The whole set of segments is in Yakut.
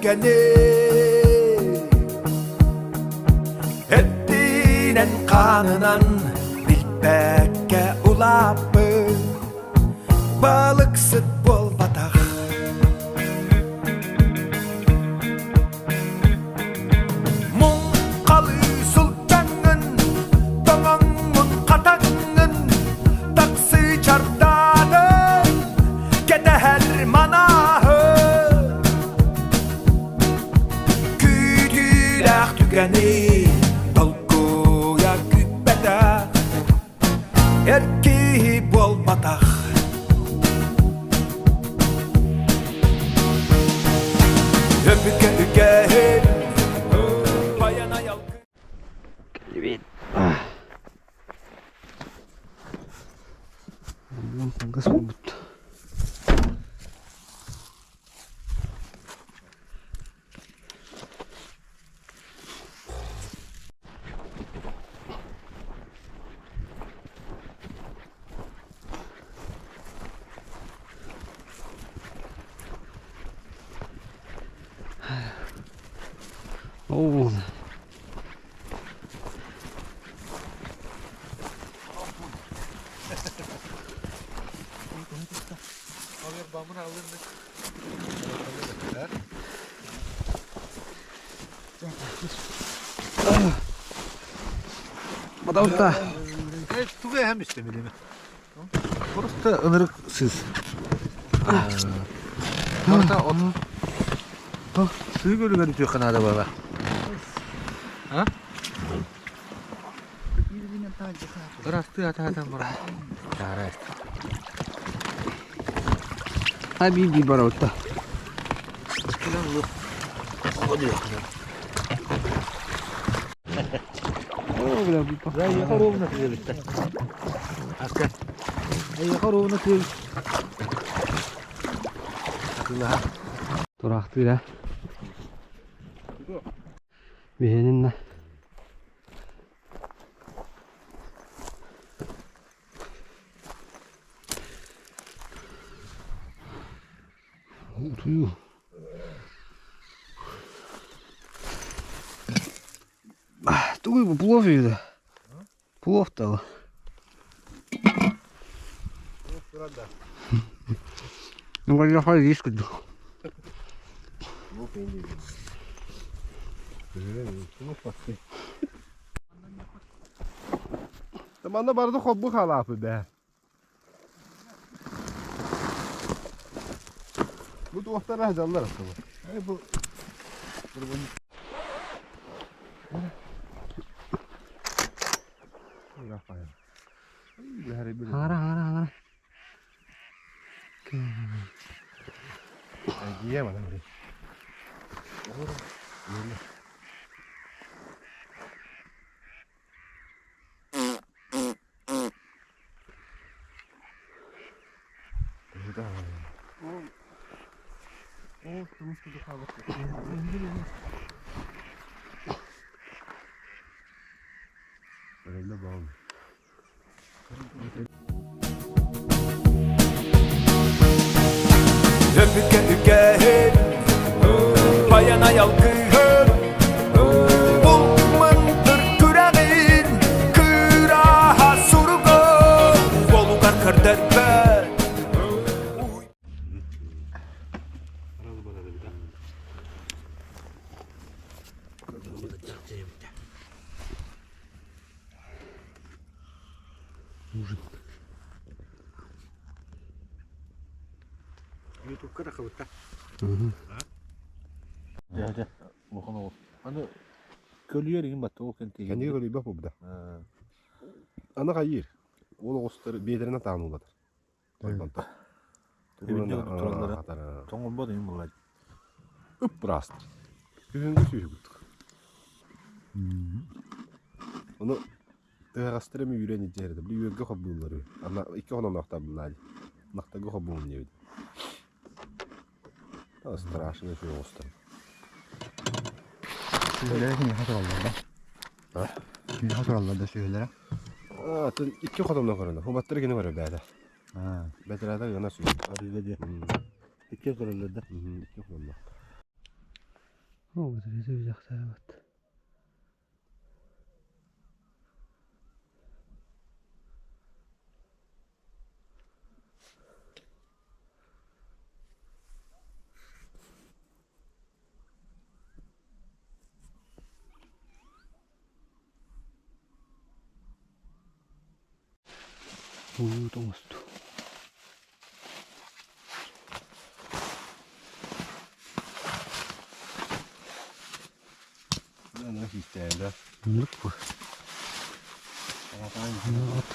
түгэни Эттинэн хаанынан билбэккэ улааппыт балыксыт буолбатах. Муҥхалыы сылдьаҥҥын, тоҥоҥҥун хатаҥҥын, таксы чардаатын, кэтэһэр манааһы. Күүтүүлээх түгэни толкуйа күүппэтэх, эр киһи буолбатах. Өбүгэ үгэһин баян айалгы Кэлбит. Сангас буолбут. Оо. Потому Тугу эһэм истэ билимэ. Просто ынырык сыыс. Барыта onun сыы көлүгэр үтүөххэ наада буолла. А? Ырастыы атаатан баран. Таарай. Хабиби бараута. О, бля, Эйиэхэ ровно тыабыттар. Аска. Эйиэхэ ровно тыабыт. Атылаһа. Тураахтыыр Биһининна. Утую. Тугуй бу плов үйді. Плов талы. Ну, я хай риск курдук. Манна барыта хоббу халаапы бээ. Бу туохтара дьаллар астыбы. Бу Хаҥара, хаҥара, хаҥара. Өбүгэ үгэһин баян айалгыһын Бул мындыр күрэҕин кырааһа суругун Болугар көрдөрбөт Ютубка тахыбытта. Аны көлүйэр иҥин батта ол кэнтиги. Кэннигэ көлүйбэх буолбута. Аны хайыыр. Ол оҕустар биэдэринэн таан уулатар. Ойбонтон. Тураллара. Тоҥолбот иҥин булар. Ып ыраастыр. Күһүҥҥү сүүһү курдук. Ону Тыһаҕастар эмиэ үүрэн илдьэ эрэ. Били үөргэ холбууллар үһү. Ана икки хононоохтор буллаа дии. Ынахтарга холбуум диэбит. Страшно үчүгэй оҕустар. Сүөһүлэрэ киниэхэ тураллар да? А? Киниэхэ тураллар да сүөһүлэрэ? А, атын икки хотонно көрөнө. Хубаттары кини көрөр бэйэтэ. Аа. Бэтэрээдэ гына сүөһү. Арыыга дии. Икки көрөллөр да. Икки хотонно. Уут оҥостуу. Оннук бу. От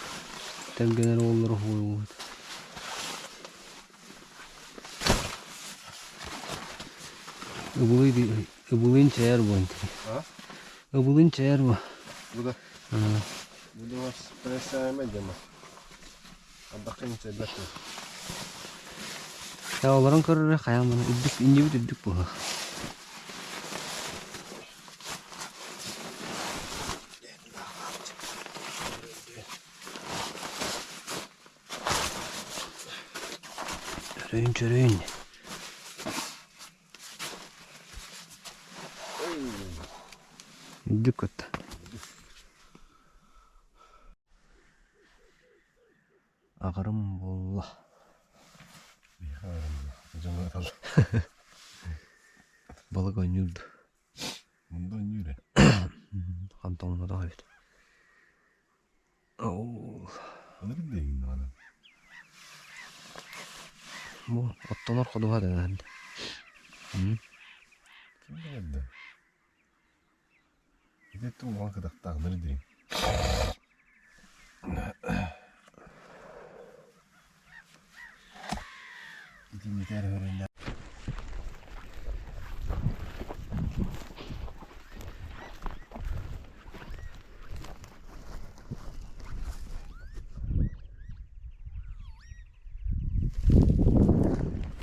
тэлгэнэр уоллары уһуйуҥут. Ыбылый ыбылыын чэйэр бу. Ыбылыын чэйэр бу. Бу да. Буду вас пресаема дема. Ардахха чэйбэт. Я олорон көрөрө хайаан маны үрдүк иннибит үрдүк буолуох. Чөрөйүн чөрөйүн. Үрдүк кытта. Аҕарым буолла. Балык оонньуур дуу? Мунду оонньуур ээ. Хантоҥнотох эбит. Аны ким даҕаны. Бу оттонор ходуһа дэнэн. Ким да Ити улахан кытахтаахнар дириҥ. Итиннитэр өрүнэ.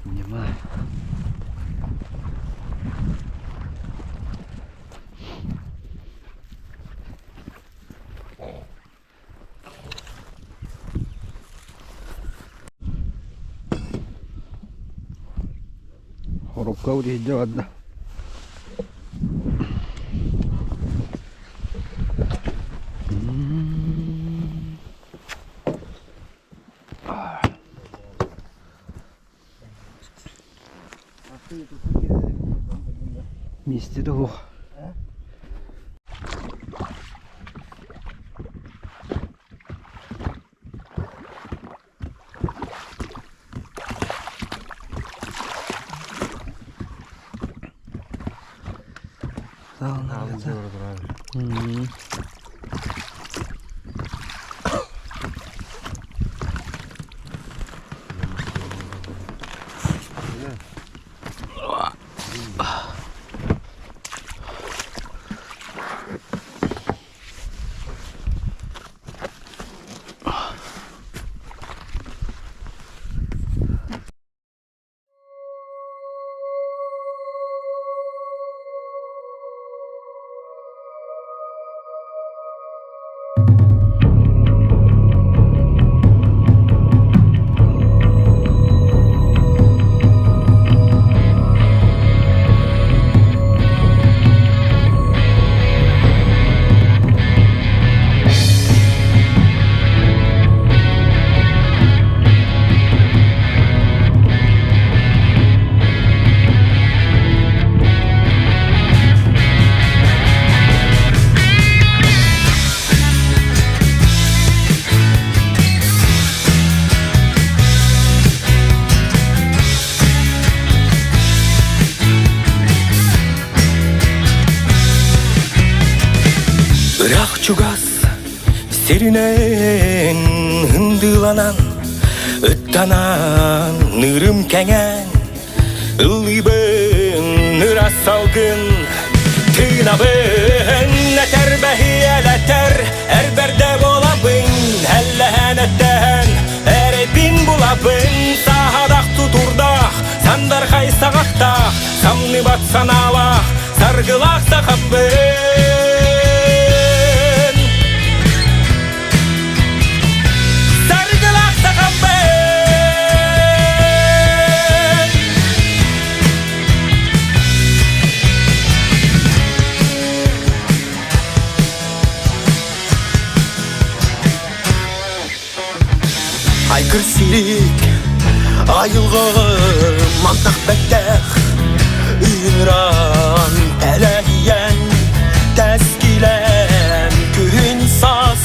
Нема. Хоропка утиһдьэ барда. Миэстэтэ суох. Ыраах чугас сиринэн ындыыланан, ыттанан, нырым кэҥээн, ыллыыбын ыраас салгын, тыынабын этэрбэһиэлэтэр, эрбэрдэ буолабын, эллэһэн эттэһэн, эрэйбин булабын, саһадах тутурдаах, сандархай саҕахтаах, самныбат санаалаах, саргылаах сахамбын. Саргылаах сахамбын. Айылгым мантах бэттэх Ыҥыран тэлэһийэн Тэскилээн күһүн саас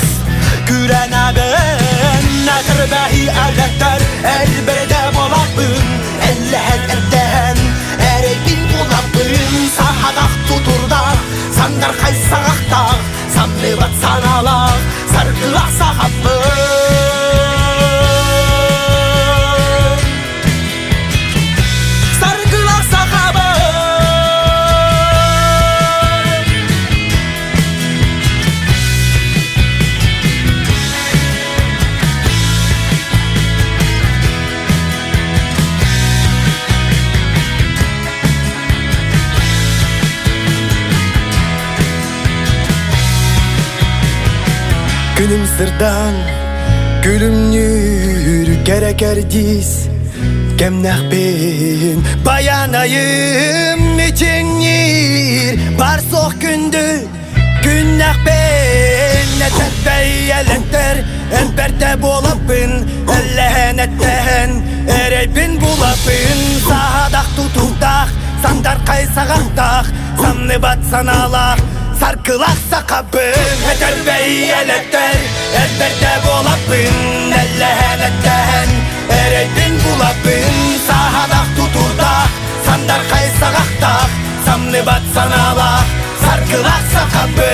Күрэнэбин Этэрбэһи элэттэр Элбэрдэ буолабын Эллэһэн эттэһэн Эрэйбин булабын Саһадах тутурдаах Сандархай саҕахтаах Самныбат санаалаах Саргылаах сахаппын Саргылаах сахабын Күнүм сырдаан, күлүмнүүр кэрэ кэрдиис Кэмнэхпин баянайым мичиҥниир Бар суох күндү күннэхпин Этэрбэй элэттэр элбэрдэ буолаппын Эллэһэн эттэһэн эрэйбин булаппын Саадах тутуурдаах сандархай саҕахтаах Самныбат санаалаах саргылаах сахабын Этэрбэй элэттэр элбэрдэ буолаппын Эллэһэн эттэһэн эрэйбин булаппын Саадах тутуурдаах сандархай саҕахтаах Самныбат санаалаах саргылаах сахабын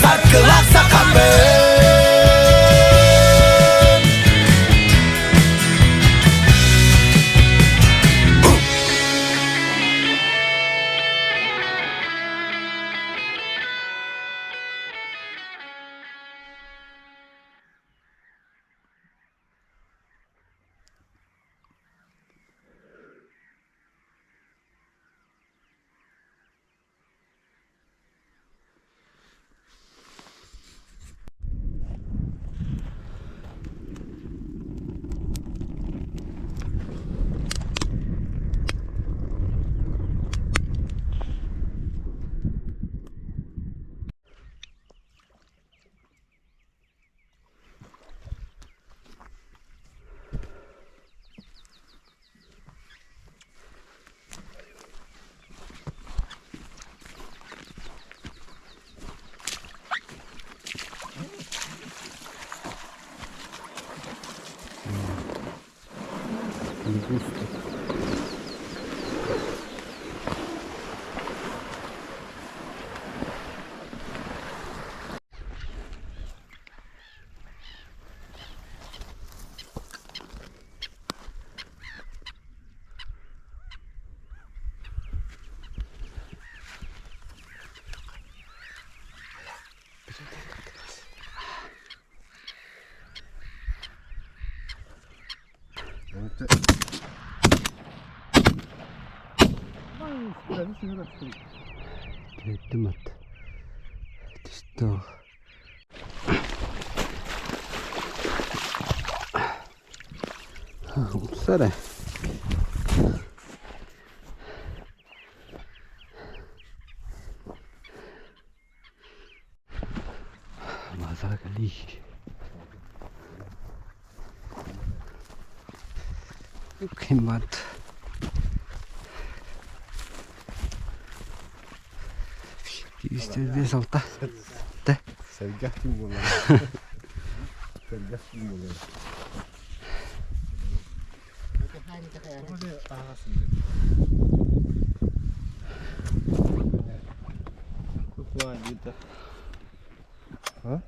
Саргылаах сахабын. Не густо. Кэттим ат. Түстөөх. Упсара. Базар кэлии. Киммат. Киристерде салта. Тэ. Сэргэх ким буолар? Сэргэх ким буолар? А?